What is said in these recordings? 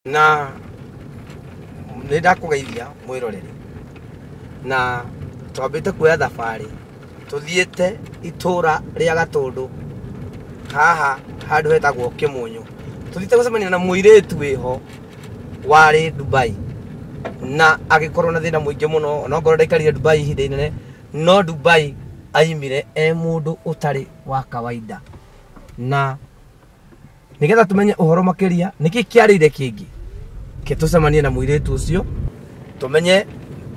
Na nĩ ndakũgeithia mwĩroreri na twambĩte kuoya thabarĩ tũthiĩte itũra rĩa Gatũndũ haha handũ hetagwo Kĩmũnyũ tũthiĩte gũcemania na mũirĩtu wĩho warĩ Dubai na agĩkorwo na thĩna mũingĩ mũno onokorwo ndaikarire Dubai ihinda inene no Dubai aimire e mũndũ ũtarĩ wa kawaida na nigetha tumenye ũhoro makĩria nĩkĩ kĩarĩire kĩngĩ ke tũcemanie na mũirĩtu ũcio tumenye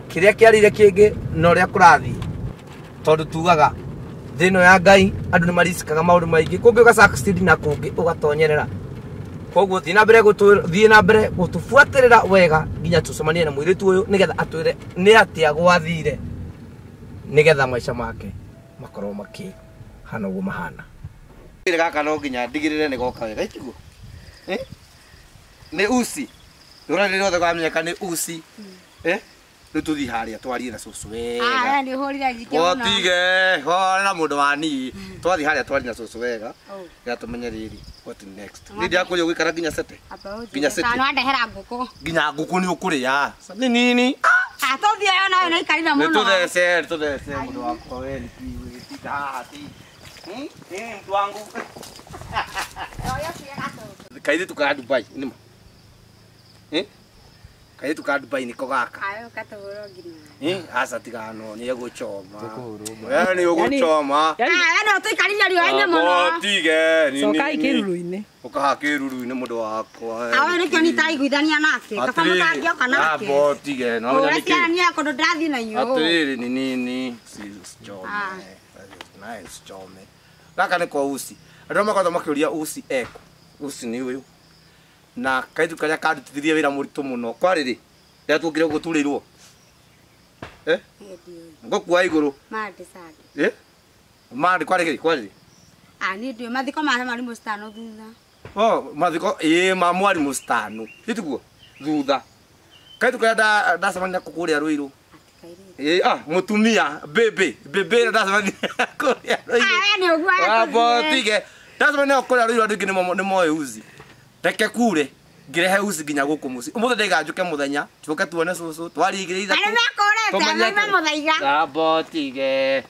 kĩrĩa kĩarĩire kĩngĩ na ũrĩa kũrathiĩ tondũ tugaga thĩ ĩno ya Ngai andũ nĩ maricikaga maũndũ maingĩ kũngĩ ũga succeed na kũngĩ ũgatonyerera koguo thiĩ na mbere thiĩ na mbere gũtũbuatĩrĩra wega nginya tũcemanie na mũirĩtu ũyũ nĩgetha atwĩre nĩ atĩa gwathire nĩgetha maica make makorwo makĩhana ũguo mahana. Gaka no nginya ndigĩrĩre nĩ goka wega itiguo nĩ uci rũrani rwothe rwamenyeka nĩ uci rĩu tũthiĩ harĩa twarie na cũcũ wega. Nĩ ũhũrire njike mũno. Otige horera mũndũ wa niĩ twathiĩ harĩa twarie na cũcũ wega nĩgetha tũmenye rĩrĩ what next. Nĩ ndĩrakũria gũikara nginya sete nginya sete kana wandehera ngũkũ nginya ngũkũ nĩ ũkũrĩa nĩ nini. Tũthiĩ yo nayo nĩ ikarire mũno. Nĩ tũthece mũndũ wakwa we nĩ ti mtu wangu. Kairĩtu ka Dubai nĩma kairĩtu ka Dubai nĩko gaka. Ayo katũhũrwo nginya. Aca tigano nĩ egũchoma. We nĩ ũgũchoma. We no tũikarire riũa-inĩ mũno. Tige nini. Cokai kĩruru-inĩ. Ũkaha kĩruru-inĩ mũndũ wakwa. Awe nĩkĩo nĩtaraiguithania nake. Kaba mũtangĩoka nake. Abo tige no menya nĩkĩ. Ũrĩa ciana kũndũ ndĩrathiĩ na inyuĩ. Atĩrĩrĩ ni nini. Chome. Nice chome. Gaka nĩ kwa uci. Andũ arĩa makoretwo makĩũria uci eko. Uci nĩ ũyũ. Na kairĩtu karĩa karutithirie wĩra mũritũ mũno. Kwarĩ rĩ? Rĩrĩa tuokire gũturĩirwo. Ngũkua igũrũ. Mande Sunday. Mande kwarĩ kĩ? Kwarĩ rĩ? Niĩ ndiũĩ mathiko ma mwarimũ Stano thutha. Oh, mathiko ma mwarimũ Stano. Ĩtiguo? Thutha. Kairĩtu karĩa ndacemania nako kũrĩa Rũirũ. Mũtumia bebe bebe ndacemania kũrĩa Rũirũ. We nĩ ũguo. Abo tige. Ndacemania nako kũrĩa Rũirũ andũ aingĩ nĩ moĩ uci. Reke kure ngirehe uci nginya gũkũ mũciĩ. Ũmũthĩ ndaiga njũke mũthenya tũke tuone cũcũ twarie igĩrĩ ithatũ. Arĩa mekũrĩte mauma mũthaiga. Abo tige.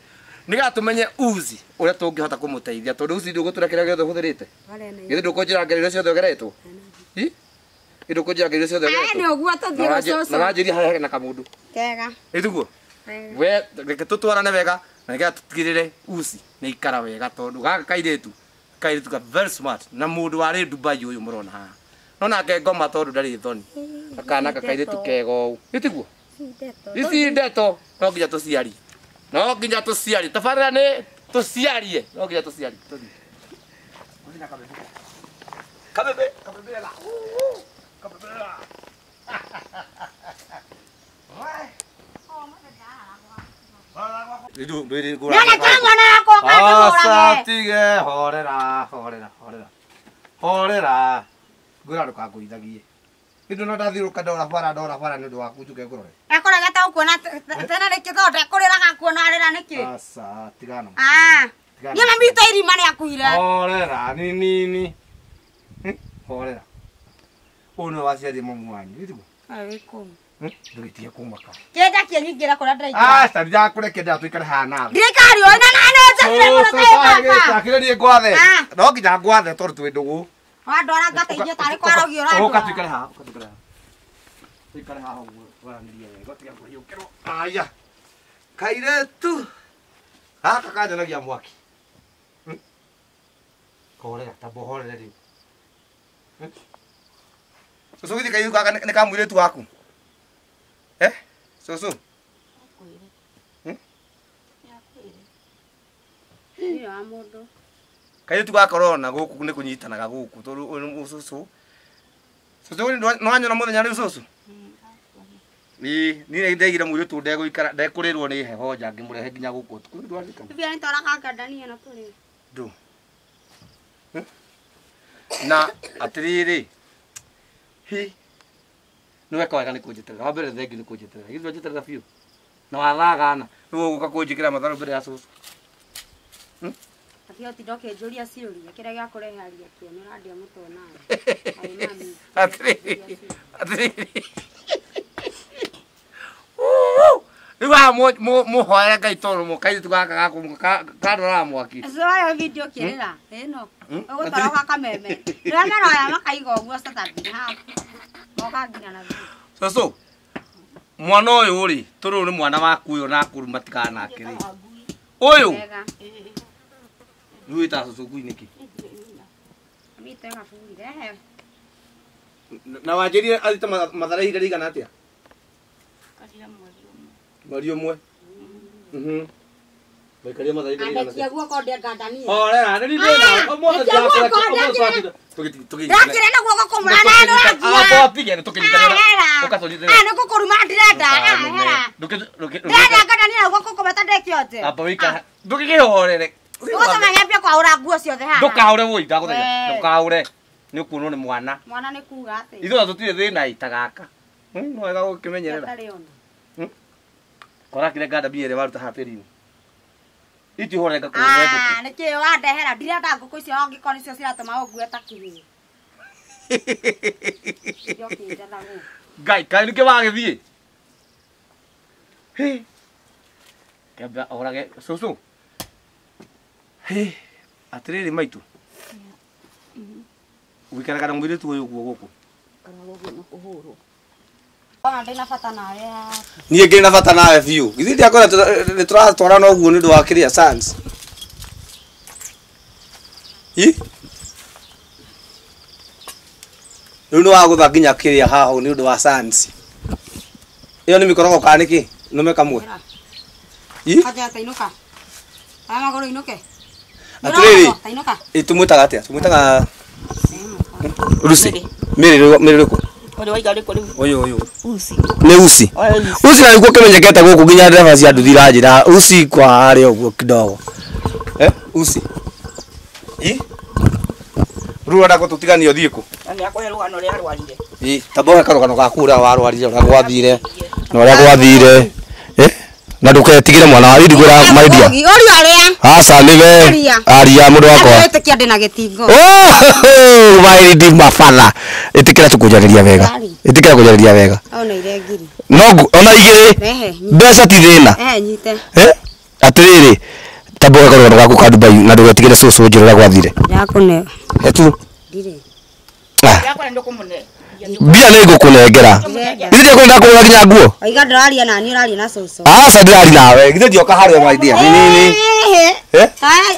Nĩgetha tũmenye uci ũrĩa tũngĩhota kũmũteithia tondũ uci ndũgũtũra kĩrĩa gĩothe ũhũthĩrĩte. Githĩ ndũkũnjĩra ngerio ciothe ũgeretwo? Ndũkũnjĩra ngerio ciothe ũgeretwo? Nĩ ũguo tũthiĩ gũcũcũ. Na wanjĩria harĩa hena kamũndũ. Kega. Ĩtiguo? We reke tũtwarane wega na nĩgetha tũtigĩrĩre uci nĩ ikara wega tondũ gaka kairĩtu ka very smart na mũndũ warĩ Dubai ũyũ mũrona haha. No nake ngoma tondũ ndarĩ thoni. Akana kairĩtu kega ũũ. Ĩtiguo? Ici ndeto no nginya tũciarie. No nginya tũciarie. Tabarĩra nĩ tũciarie. No nginya tũciarie. Tũthiĩ. Tũthiĩ na kabebe. Kabebe, kabebe la. Kabebe la. Tige horera horera horera. Horera. Ngwĩra ndũkangũithagie. Nĩ no ndathiũrũka ndora bara nĩ ũndũ waku njuke ngũrore. Ekũrega ta ũkuona tena nĩkĩ tondũ ndekũrĩraga kuona arĩra nĩkĩ? Aca tigana. Niĩ mami witũ irima nĩakuire. Horera ni nini. Horera. Ũyũ nĩwe waciarire mamu wanyu ĩtiguo? Wĩ kũu. Ndũgĩtige kũmaka. Kĩenda kĩnyingĩra kũrĩa ndĩraikara. Aca ndakũrekia ndĩratũikare haha nawe. Ndiraikara riũa-inĩ na nĩ ũnjĩkire mũno ta baba. Akĩrĩ niĩ ngwathe. No nginya ngwathe tondũ twĩ ndũgũ. Wandwara ngateithio tarĩ kwarogio ũrandwara. Ũka tũikare haha, ũka tũikare haha. Tũikare haha ũguo twaranĩrie wega tiga kũhiũkĩrwo. Aya. Kairĩtu. Gaka kanyonagia mwaki. Horera ta bohorere rĩu. Cũcũ githĩ kairĩtu gaka nĩ ka mũirĩtu waku? Cũcũ. Nĩ wa mũndũ. Kairĩtu ga corona gũkũ nĩ kũnyitanaga gũkũ tondũ cũcũ. Cũcũ nĩ wanyona mũthenya rĩu cũcũ? Ĩĩ niĩ nĩndaigire mũirĩtu ndegũikara ndekũrĩrwo nĩ heho nja ngĩmũrehe nginya gũkũ ũtukũ ndwaririkana. Mbia nĩtwaraga ngandania ĩno tũrĩ. Ndũ. Na atĩrĩrĩ hi nĩ weka wega nĩ kũnjĩtĩrĩra. Wa mbere thengiũ nĩ kũnjĩtĩrĩra. Githĩ ndwanjĩtĩrĩra biũ? Na wathagana rĩu ũgũka kũnjĩkĩra matharũ mbere ya cũcũ. Akĩhoti ndoke njũria ciũria kĩrĩa gĩa kũreharia kĩo nĩ ũrandia mũtwe nawe. Ai mami. Atĩrĩrĩ. Atĩrĩrĩ. Rĩu haha mũhoere Ngai tondũ mũkairĩtu gaka gaku kandoraga mwaki. Coya video kĩrĩra ĩno. Ũgũtwara gwa kameme. Rĩrĩa maroya makaiga ũguo Saturday haha. Moka nginya na thutha. Cũcũ, mwana ũyũ rĩ, tũrĩ ũyũ nĩ mwana waku ũyũ na akũruma tikanake rĩ. Ũyũ Wega. rĩu wĩtaga cũcũ ngui nĩkĩ? Mami tega buri rehe. Na wanjĩrire athiĩte Mathare ihinda rĩigana atĩa? Mweri ũmwe. Maikarire Mathare ihinda rĩigana Andekia atĩa? guoko ndengandania. Horera, nĩ ndĩna ũmũthĩ Ndekia guoko ndĩrakũreka Ndakire na guoko kũmwe na nĩ ũrangia. Amba tige nĩ tũkĩnyitanĩra. Hera. Ũka tũnyitanĩre. Ah, nĩ gũkũruma ndĩrenda. Ah, hera. Ndĩrenda ngandania na guoko kũmwe ta ndekio atĩa. Amba wĩikare. Ndũgĩkĩhorere. Ũgũtũma nyambie kwaũra nguo ciothe haha. Ndũkaũre wũi ndagũthaitha. Wee. Ndũkaũre. Nĩ ũkuonwo nĩ mwana. Mwana nĩ kuga atĩ. Ithuĩ ona tũtirĩ thĩna ĩ ta gaka. No wega gũkĩmenyerera. Gatarĩ ona. Kora kire nganda mbia ĩrĩa waruta haha tĩri-inĩ. Itihorere ngakũhe ngũkũ. Ah, nĩkĩ wandehera ndirenda ngũkũ icio angĩkorwo nĩcio ciratũma ũngue ta kĩhĩĩ. Ndĩokĩnjatha gũkũ. Ngai, kaĩ nĩkĩ wagĩthiĩ? Hĩ. Kĩamba orage cũcũ. Hĩ. Atĩrĩrĩ maitũ. Ũikaraga na mũirĩtu ũyũ ũguo gũkũ. Ona ndĩna bata nawe haha. Niĩ ngĩrĩ na bata nawe biũ. Githĩ ndiakwĩra nĩ tũratwarana ũguo nĩ ũndũ wa kĩrĩa sans. Ĩ? Rĩu nĩ wagũtha nginya kĩrĩa haha nĩ ũndũ wa sans. Ĩyo nĩ mĩkorogo kana nĩkĩ? Nũme kamwe. Ĩ? Aja tainũka. Aya magũrũ inũke. Atĩrĩrĩ. Tainũka. Ĩ tũmwĩtaga atĩa? Tũmwĩtaga Lucy. Mĩrĩ mĩrĩ rĩkũ? Ũrĩa waiga rĩkũ rĩu? Ũyũ ũyũ. Uci. Nĩ Uci. Oya uci. Uci na nĩguo kĩmenyekete gũkũ nginya ndereba cia nduthi iranjĩra Uci kwa harĩa ũguo kidogo. Uci. Ĩ? Rĩu ũrenda gũtũtigania ũthiĩ kũ? Na nĩ akũhe rũgano rũrĩa arwarire. Ĩ, tamba ũhe karũgano gaku ũrĩa warwarire, ũrĩa gwathire, na ũrĩa gwathire. Na ndũketigĩre mwana wa ndigwĩra my dear. Ũria ũrĩa. Aca nĩwe. Aria. Aria mũndũ wakwa. Wĩtĩkia ndĩna gĩtingo. Oh, my dear mafala. Ĩtĩkĩra tũkũnjarĩria wega. Ĩtĩkĩra kũnjarĩria wega. Ona ire ngiri. No ona igĩrĩ. Rehe. Mbeca ti thĩna. Rehe nyite. Atĩrĩrĩ, tamba ũhe karũgano gaku ka Dubai na ndũgetigĩre cũcũ njĩra ũrĩa gwathire. Ndakũne. Etu. Ndirĩ. Ah, Yakwa nĩ ndũkũmũne. mbia nĩ ngũkũnengera. Githĩ ndiakwenda kũgũra nginya nguo? Waiga ndĩraria na niĩ ũraria na cũcũ. Aca ndĩraria nawe. Githĩ ndioka harĩa my dear. Nĩ nĩ.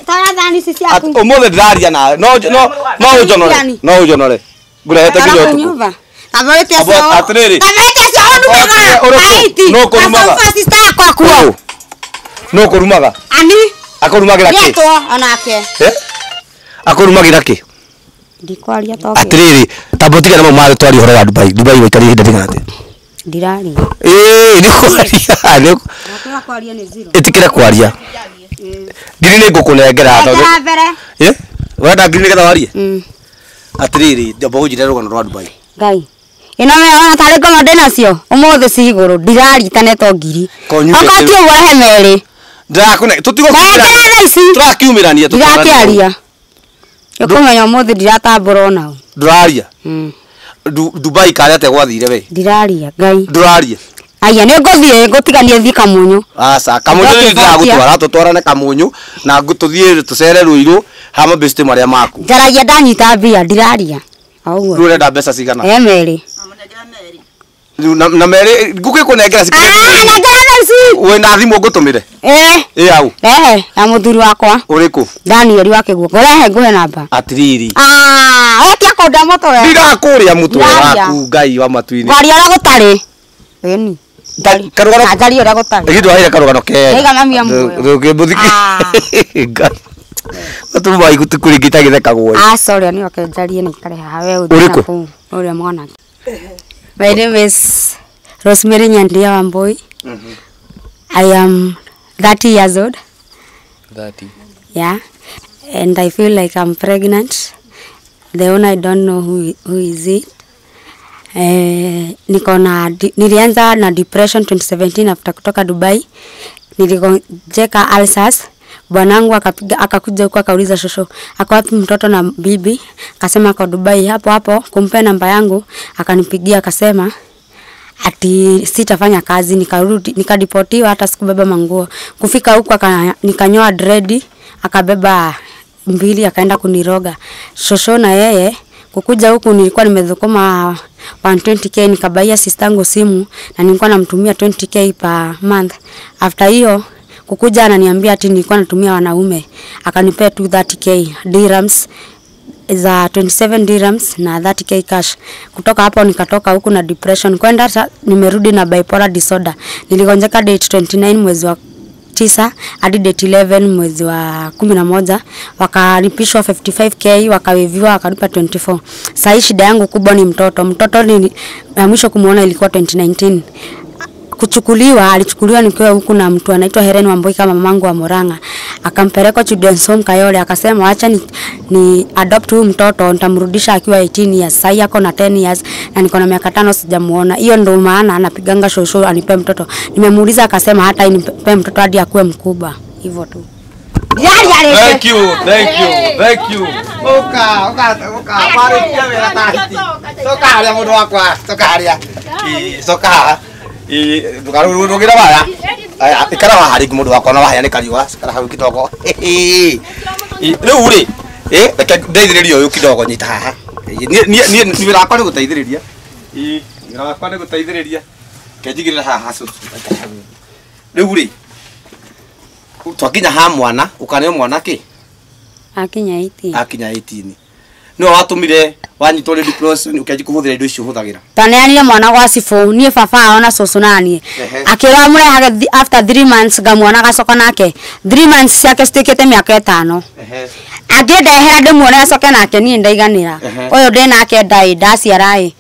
Toya thani ici ciaku. Ũmũthĩ ndĩraria nawe. No no no ũnjonore. No ũnjonore. Ngũrehete nginya Tara ũtukũ. nyũmba. Tamba wĩte Abo- acio. atĩrĩrĩ. Tamba wĩte acio ũnumaga. Ũrĩkũ? Aiti. Nũ ũkũrumaga? Acio sister yakwa kuo. Ũũ. Nũ ũkũrumaga? Ani. Akũrumagĩra kĩ? Nĩetwo onake. Akũrumagĩra kĩ? Ndikwaria toke. Atĩrĩrĩ, tamba ũtigane mau marĩ twarie ũhoro wa Dubai. Dubai waikarire ihinda rĩigana atĩa? Ndiraria. Ĩĩ, nĩ kwaria. Nakwĩra kwaria nĩ zero. Ĩtĩkĩra kwaria. Ngiri nĩ ngũkũnengera tondũ. Njara mbere. Ũrenda ngiri nĩgetha warie? Atĩrĩrĩ, ndamba ũnjĩre rũgano rwa Dubai. Ngai. Ĩno we ona tarĩ ngoma ndĩnacio ũmũthĩ ci igũrũ ndiraritanĩtwo ngiri. Konyuke Okorwo ti ũguo rehe merĩ. Ndĩrakũne tũtigũkiumĩrania. Ndekera thaa ici. Tũrakiumĩrania Ndirakĩaria. Ũkũmenya ũmũthĩ ndiratambũra onao. Ndũraria. Dubai karĩa atĩa gwathire we? Ndiraria Ngai. Ndũraria. Aya nĩ ngũthiĩ ngũtiganie thiĩ Kamunyu. Aca, Kamunyu nĩ ndĩragũtwara tũtwarane Kamunyu na tũthiĩ tũcere Ruiru ha mabĩcitĩ marĩa maku. Njaragia ndanyita mbia ndiraria. O ũguo. Rĩu ũrenda mbeca cigana? He merĩ. Rĩu na merĩ ngũgĩkũnengera Ah, cikĩrĩ. nengera thaa ici. Wĩna thimũ ngũtũmĩre? Ĩĩ. Ĩ au? Rehe ya mũthuri wakwa. Ũrĩkũ? Daniel wa Kĩguoko. Rehe ngũhe namba. Atĩrĩrĩ. Ah, wetia kũndĩa mũtwe. Ndirakũrĩa mũtwe Ndiraria. waku Ngai wa matu-inĩ. Ngwaria ũrĩa gũtarĩ. Ĩni. Karũgano Njarie ũrĩa gũtarĩ. Githĩ ndwaheire karũgano kega. Ndaiga mami amuoyo. Ndũngĩmũthikĩ. Ah. Ngai. Matũ ma igutu kũrĩ ngĩtagĩthekagwo. Ah, sorry, nĩ oke njarie na ikare haha we ũthiĩ Ũrĩkũ? na kũu. Ũrĩa mwanake. My name is Rosemary Nyandia Wambui. I am 30 years old. 30. Yeah. And I feel like I'm pregnant. The owner, I don't know who is it. Niko na nilianza na depression 2017 after kutoka Dubai. Niligonjeka ulcers. Bwanangu akapiga akakuja huko akauliza shosho, ako wapi mtoto na bibi? Akasema ako Dubai. Hapo hapo kumpe namba yangu, akanipigia akasema ati sitafanya kazi. Nikarudi nikadipotiwa, hata sikubeba manguo. Kufika huko nikanyoa dread, akabeba mbili akaenda kuniroga. Shosho na yeye kukuja huku nilikuwa nimedhukuma 120k, nikabaia sistangu simu na nilikuwa namtumia 20k per month. After hiyo kukuja ananiambia ati nilikuwa natumia wanaume, akanipea 230k dirhams za 27 dirhams na 30k cash. Kutoka hapo nikatoka huku na depression kwenda nimerudi na bipolar disorder. Niligonjeka date 29 mwezi wa 9 hadi date 11 mwezi wa 11, wakalipishwa 55k, wakaweviwa wakalipa 24. Sasa shida yangu kubwa ni mtoto. Mtoto ni mwisho kumuona ilikuwa 2019. Kuchukuliwa, alichukuliwa nikiwa huku na mtu anaitwa Helen Wambui kama mamangu wa Murang'a. Akampeleka Children's Home Kayole, akasema acha ni adopt huyu mtoto, nitamrudisha akiwa 18 years. Sasa yako na 10 years na niko na miaka 5 sijamuona. Hiyo ndio maana anapiganga shosho anipe mtoto. Nimemuuliza akasema hata nipe mtoto hadi akuwe mkubwa. Hivyo tu. Thank you, thank you, thank you. Oka, oka, oka. Pare kia tati. Soka haria mundu wakwa, soka haria. Soka. Ndukarurugira waya. Aya, ikara haha ringi mundu wakwa na wahaya ni kariua, ikara hau kidogo. Riu ri, reke ndeithĩrĩrie ũyũ kidogo nyita haha. Niĩ wĩra wakwa nĩ gũteithĩrĩria. Wĩra wakwa nĩ gũteithĩrĩria. Reke njigĩrĩre haha cũcũ. Riu ri, twakinya ha mwana, ũkaneo mwana kĩ? Akinya 18. Akinya 18. Nĩwe watũmire wanyitwo nĩ depression ũkĩanjia kũhũthĩra indo icio ũhũthagĩra. Twaneanire mwana gwa cibũ, niĩ baba ona cũcũ naniĩ. Akĩra mũrehage after 3 months ngamuona gacoka nake. 3 months ciake cituĩkĩte mĩaka 5. Angĩndehera ndĩmuone acoke nake niĩ ndaiganĩra. Ũyũ ndĩ nake ndaĩ ndaciara ĩ.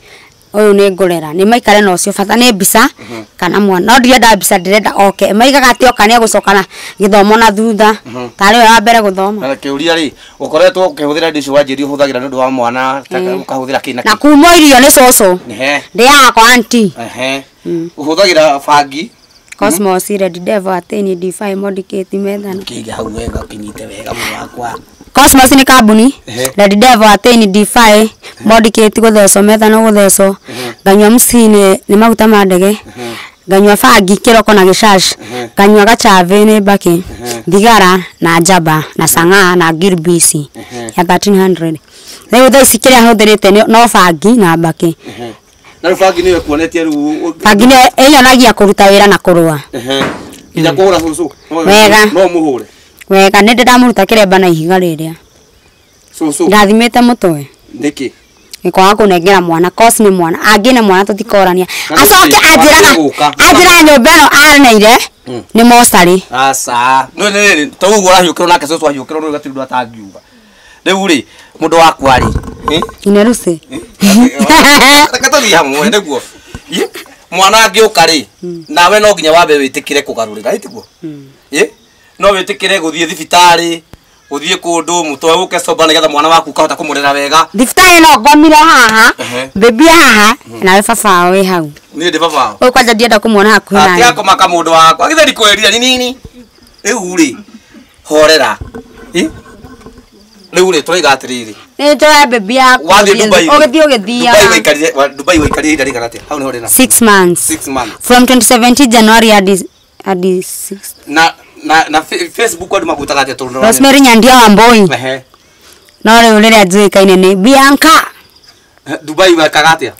Ũyũ nĩ ngũrera, nĩ maikare na ũcio bata nĩ mbica kana mwana. No ndirenda mbica, ndĩrenda oke. Maigaga atĩ oka nĩ egũcoka na gĩthomo na thutha. Tarĩ we wa mbere gũthoma. Na kĩũria rĩ, ũkoretwo ũkĩhũthĩra indo icio wanjĩrire ũhũthagĩra nĩ ũndũ wa mwana, ũkahũthĩra kĩ na kĩ? Na kuma irio nĩ cũcũ. Ndĩaga kwa auntie. Ũhũthagĩra bangi? Cosmos, Red Devil, Ateni, D5, Modicate, Methano. Kĩige hau wega ũkĩnyite wega mũndũ wakwa. Cosmos ni kambuni, Red Devil, Ateni, D5, Modicate gũthecwo, Methano gũthecwo, nganyua mcini nĩ maguta ma ndege, nganyua bangi kĩroko na gĩcash, nganyua gachavĩ nĩ mbakĩ, thigara na njamba na sang'aa na girbisi ya 1300. Rĩu thaa ici kĩrĩa hũthĩrĩte no bangi na mbakĩ. Na rĩu bangi nĩyo ĩkuonetie rĩu? Bangi nĩyo ĩnyonagia kũruta wĩra na kũrũa. Nginya kũhũra cũcũ? Wega. No mũhũre? Wega, nĩ ndĩramũruta kĩremba na ihiga rĩrĩa. Cũcũ? Ndathimĩte mũtwe. Nĩkĩ? Nĩ kwaga kũnengera mwana, cause nĩ mwana, angĩ nĩ mwana tũtikorania. Acoke anjĩraga nyũmba ĩno aneire nĩ mocarĩ. Aca. Nĩ to ũguo ũrahiũkĩrwo nake cũcũ ahiũkĩrwo rĩu gatirĩ ũndũ atangiuga. Rĩu rĩ, mũndũ wakwa rĩ, Inerusi. Reke tũthiĩ hamwe nĩguo. Mwana angĩũka rĩ, nawe no nginya wambe wĩtĩkĩre kũgarũrĩra, ĩ tiguo? No wĩtĩkĩre gũthiĩ thibitarĩ, gũthiĩ kũndũ mũtwe ũke soba nĩgetha mwana waku ũkahota kũmũrera wega. Thibitarĩ no ngomire haha, bibi haha, nawe baba wao wĩ hau. Niĩ ndĩ baba wao. Ũyũ kwanja ndienda kũmuona hakuhĩ naniĩ. Atiga kũmaka mũndũ wakwa, githĩ ndikwĩrire nĩ nini. Rĩu rĩ, horera. Rĩu rĩ, tũraiga atĩrĩrĩ. Nĩ njoya bibi yaku. Wathiĩ Dubai. Ũgĩthiĩ ũgĩthiaga. Dubai waikarire ihinda rĩigana atĩa? Hau nĩho ndĩna. 6 months. 6 months. From 2017 January hadi 6. Na Facebook andũ magwĩtaga atĩa tondũ Rosemary Nyandia Wambui. No rĩu rĩrĩa njũĩkaine nĩ Bianca. Dubai wekaga atĩa?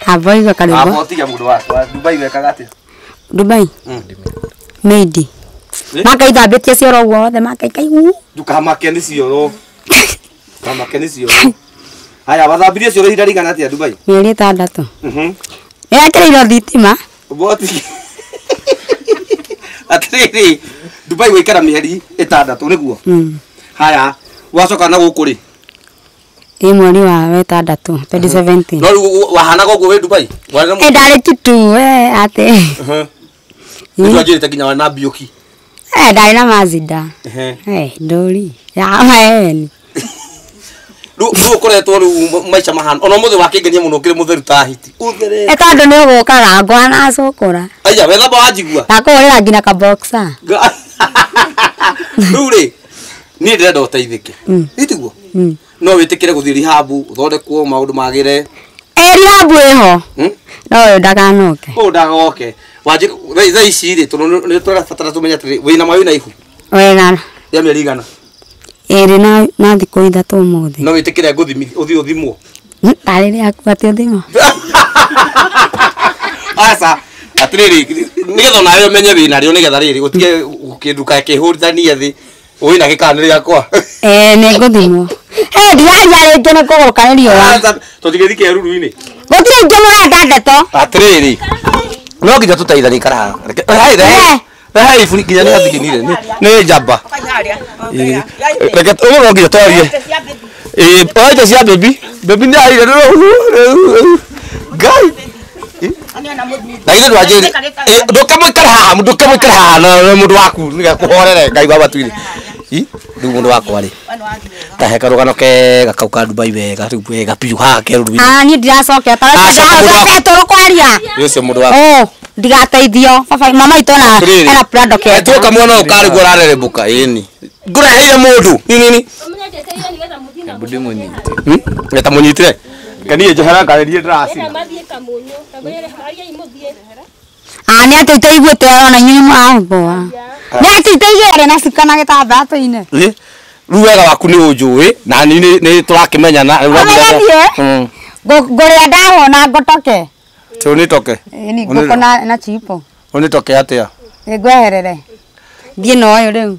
Avoiga karibu. Abo tiga mũndũ wakwa. Dubai wekaga atĩa? Dubai. Maidi. Makaithambĩtie cioro guothe makaikai. Ndukamake nĩ cioro. Ndukamake nĩ cioro. Haya, wathambirie cioro ihinda rĩigana atĩa Dubai? Mĩeri 6. Nĩwekĩrĩirwo thitima. Boti. Atĩrĩrĩ, Dubai waikara mĩeri 6 nĩguo? Haya, wacoka na gũkũ rĩ? Ĩ mweri wa 6 2017. No rĩu wahanaga ũguo wĩ Dubai? Ĩ ndarĩ kitu we atĩ. Nĩtwanjĩrĩte nginya warĩ na mbiũki. Ndarĩ na Mazda. Ndũri. Ya maeni. Rĩu ũkoretwo rĩu maica mahana. Ona ũmũthĩ wakĩngenia mũno ũkĩrĩ mũtheru ta hiti. Ũtherete. Ĩ tondũ nĩ ũgũkaga ngwana cũkũra. Aya, wethamba wanjigua. Ndakũgũrĩra nginya ka boxer. Rĩu rĩ niĩ ndĩrenda ũteithĩke. Ĩtiguo? No wĩtĩkĩre gũthiĩ rehab ũthondekwo maũndũ magĩre. Rehab ĩho. No ũyũ ndakanoke. Ũyũ ndagoke. Wanjĩ thaa ici rĩ tondũ nĩ tũrabatara tũmenye atĩrĩ wĩna mwana wĩna ihu. Wega. Rĩa mĩeri igana? 2 na thikũ 3 ũmũthĩ. No wĩtĩkĩre ngũthimithie ũthiĩ ũthimwo? Tarĩ rĩaku atĩ ũthimwo. Aca atĩrĩrĩ nĩgetha onawe ũmenye wĩna rĩo nĩgetha rĩrĩ ũtige ndũgakĩhũrithanie thĩ wĩna gĩkana nĩ rĩakwa. Nĩ ngũthimwo. Ndiaria rĩngĩ nĩ kũgũrũka nĩ riũa. Tũtigĩthiĩ kĩruru-inĩ. Gũtirĩ ingĩ mũrenda ndeto. Atĩrĩrĩ no nginya tũteithanie ikara haha. Rehe iburi nginya nĩ athiginire nĩ njamba. Reke ũguo no nginya twarie. Oite cia baby. Baby nĩ arire rĩu. Ngai. Na ithe ndwanjĩrĩ ndũkĩmũikare haha ndũkĩmũikare haha na mũndũ waku nĩgakũhorere Ngai wa matu-inĩ. Rĩu mũndũ wakwa rĩ ta he karũgano kega kau ka Dubai wega rĩu wega biũ haha keruru-inĩ. Niĩ ndiracokera ta reke tũrũkwaria. Nĩ ũcio mũndũ waku. Ndigateithio baba mama itũ ena prado kega. Tuoka mwana ũyũ karĩ guo ũrarerembũka ĩni. Ngũreheire mũndũ nini. Eta mũnyitire. Kanie njohera karĩrie ndĩracina. Nĩ atĩ itaiguĩte ona inyuĩ mũramboa. Nĩ atĩ itaiguĩte na cuka na gĩtambaya tũine. Rĩu wega waku nĩ ũnjũĩ na niĩ nĩ tũrakĩmenyana. Ngũrĩa ndahũna ngotoke. Ũnĩtoke? Ĩni ngũkũ na chipo. Ũnĩtoke atĩa? Ngweherere. Thiĩ na ũyũ rĩu.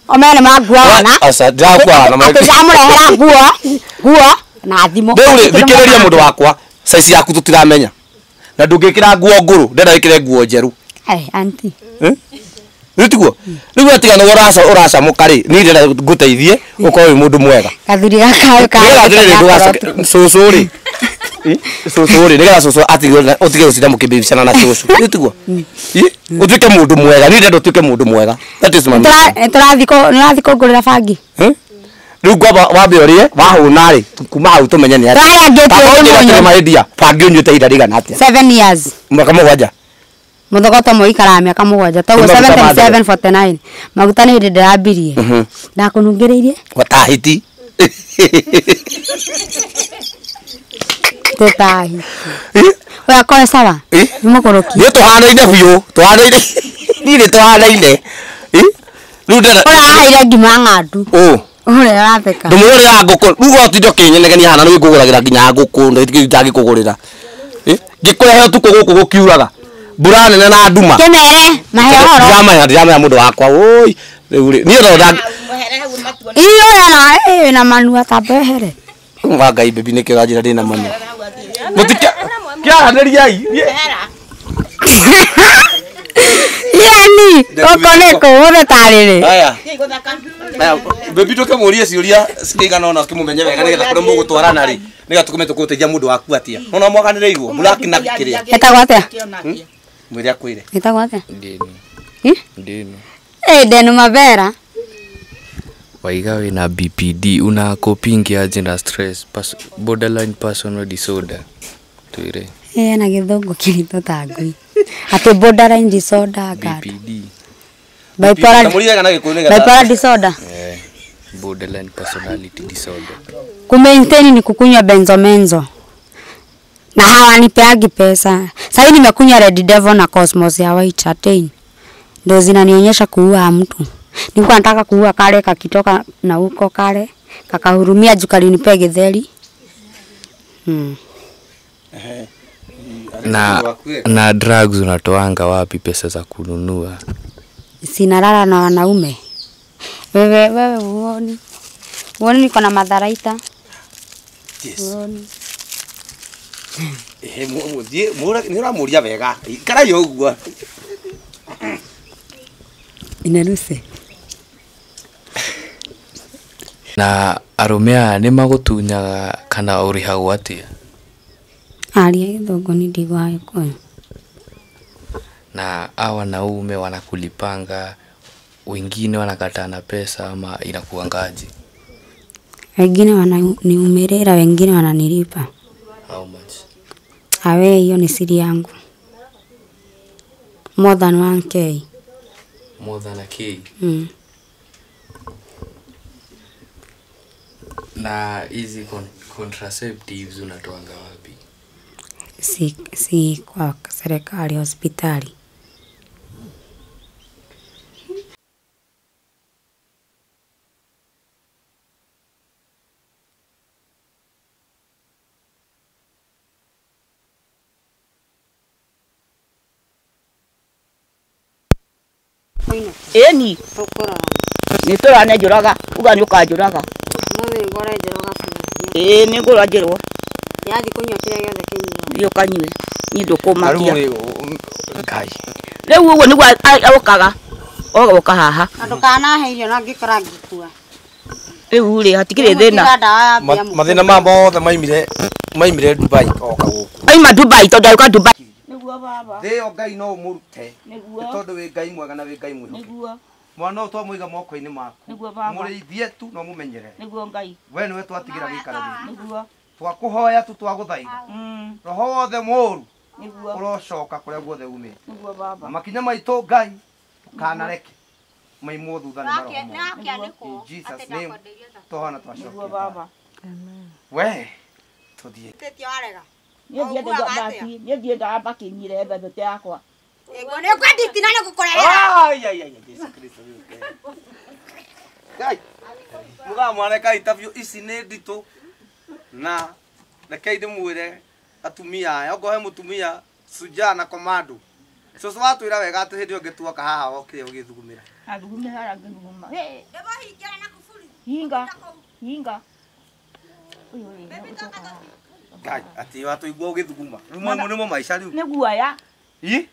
Omene manguaga na. Aca ndĩrakuaga na. Atĩ ndamũrehera nguo na thimũ. Rĩu rĩ thikĩrĩria mũndũ wakwa size yaku tũtiramenya. Na ndũngĩkĩra nguo ngũrũ ndĩrenda wĩkĩre nguo njerũ. Aunty. Rĩu tiguo? Rĩu watiga nĩguo ũracamũka rĩ niĩ ndĩrenda ngũteithie ũkorwo wĩ mũndũ mwega. Gathuri gaka ka. Cũcũ rĩ. Cũcũ rĩ nĩgetha cũcũ ũtige gũcinda mũkĩmbĩbicana na cũcũ. Rĩu tiguo? Ũtuĩke mũndũ mwega niĩ ndĩrenda ũtuĩke mũndũ mwega. That is my mission. Nĩũrathiĩ kũngũrĩra bangi? Rĩu ngwamba wambe ũrĩe wahũna rĩ kuma hau tũmenye nĩ atĩa. Tũrarĩa bangi ũnyuĩte ihinda rĩigana atĩa? 7 years. Mwaka 7. Mũthogoto ũmwe ũikaraga mĩaka 7 toguo 77 49. Maguta nĩ hĩndĩ ndĩrambirie. Ndakũnungĩrĩirie? Ta hiti. Tũta hiti. Oya koe sawa? Nĩ mũkũrũki. Nĩ tũhanaine biũ tũhanaine. Niĩ nĩ tũhanaine. Rĩu ndĩrenda. Ũraheire ngima ng'andu. Ũrĩa ũratheka. Ndũmũgũrĩra ngũkũ. Rĩu watinda ũkĩnyenegenia haha na nĩ ngũgũragĩra nginya ngũkũ ndangĩkũgũrĩra. Ngĩkũrehe ũtukũ gũkũ gũkiuraga. Mbura nene na nduma. Kĩmere mahe ũhoro. Ndiramenya mũndũ wakwa. Oi rĩu rĩ niĩ no Iyo na na manua ta mbehere. Wa Ngai baby nĩkĩo ũranjĩra ndĩna manua. Mũtike kĩaranĩriai. Yani gũkũ nĩ kũ ũmũthĩ tarĩrĩ. Aya. Baby ndũkĩmũrie ciũria cikĩigana ũna ũkĩmũmenye wega nĩgetha kũrĩa mũgũtwarana rĩ nĩgetha tũkĩmenye tũkũteithia mũndũ waku atĩa. Nona mwaganĩrĩirwo mũrakina kĩrĩa. Etagwo atĩa? Mwĩre akwĩre. Etagwo atĩa? Ndini. Ndini. Ndenu mabera. Waiga wĩna BPD una coping aje na stress borderline personal disorder twĩre. Na gĩthũngũ kĩritũ ta ngui. Atĩ borderline disorder BPD. Bipolar disorder. Borderline personality disorder. Kumaintain ni kukunywa benzomenzo. Na hawanipeagi pesa. Sasa nimekunywa Red Devil na Cosmos ya White Satin. Ndio zinanionyesha kuua mtu. Nilikuwa nataka kuua kale kakitoka na huko kale kakahurumia juu kalinipea githeri. Na drugs unatoanga wapi pesa za kununua? Sinalala na wanaume. Wewe uoni. Uoni niko na madharaita. Yes. Uoni. Nĩ ũramũria wega. Ikara ũguo. Inaruse. Na arũme aya nĩ magũtunyaga kana ũrĩhagwo atĩa? Aria gĩthũngũ nĩ ndigwa Gĩkũyũ. Na hawa wanaume wanakulipanga, wengine wanakatana pesa ama inakuangaje? Wengine wananiumerera, wengine wananilipa. How much? Awe hiyo ni siri yangu. More than 1K. More than a K. Na hizi contraceptives unatoanga wapi? Si kwa serikali hospitali. Eni ni tora ne njuraga uga ni ukanjuraga Muthi ngora njuraga ii ni ngora njirwo yathi kunyua kiria giothe kinyua ni ukanyue ni ndukumakia Ngai riu uguo niguo okaga ogoka haha ndukanahe irio na ngikora ngikua riu ri hatikiri thina mathina ma mothe maimire Dubai oka guku aima Dubai tondu auka Dubai niguo baba thio Ngai no umurute niguo tondu wi Ngai mwega na wi Ngai mwihokeku niguo mwana ũyũ twamũiga moko-inĩ maku niguo baba mũrĩithie tu no mũmenyerere niguo Ngai we nĩwe twatigira gĩikaro gĩkĩ niguo twakũhoya tu twagũthaitha roho wothe mũũru niguo ũrocoka kũrĩa guothe umĩte niguo baba na makinya maitũ Ngai kanareke maimwo thutha nĩ maroho moru. In Jesus name tũhana niguo twacokia baba we tũthiĩ niĩ ndiendaga mbakinyire mbembe yakwa Ai Jesu Kristo Ngai mũgamwareka interview ici nĩ nditũ na rekei ndĩmwĩre atumia aya okorwo he mũtumia Shujaa na Komando cũcũ watwĩra wega atĩ hĩndĩ ĩyo ĩngĩ tuoka haha wokire ũgĩthugumĩra athugumĩra ngĩthuguma hinga hinga ũyũ rĩ Ngai atĩ watũigua ũgĩthuguma rĩu nĩmo maica rĩu nĩ guoya Ĩ?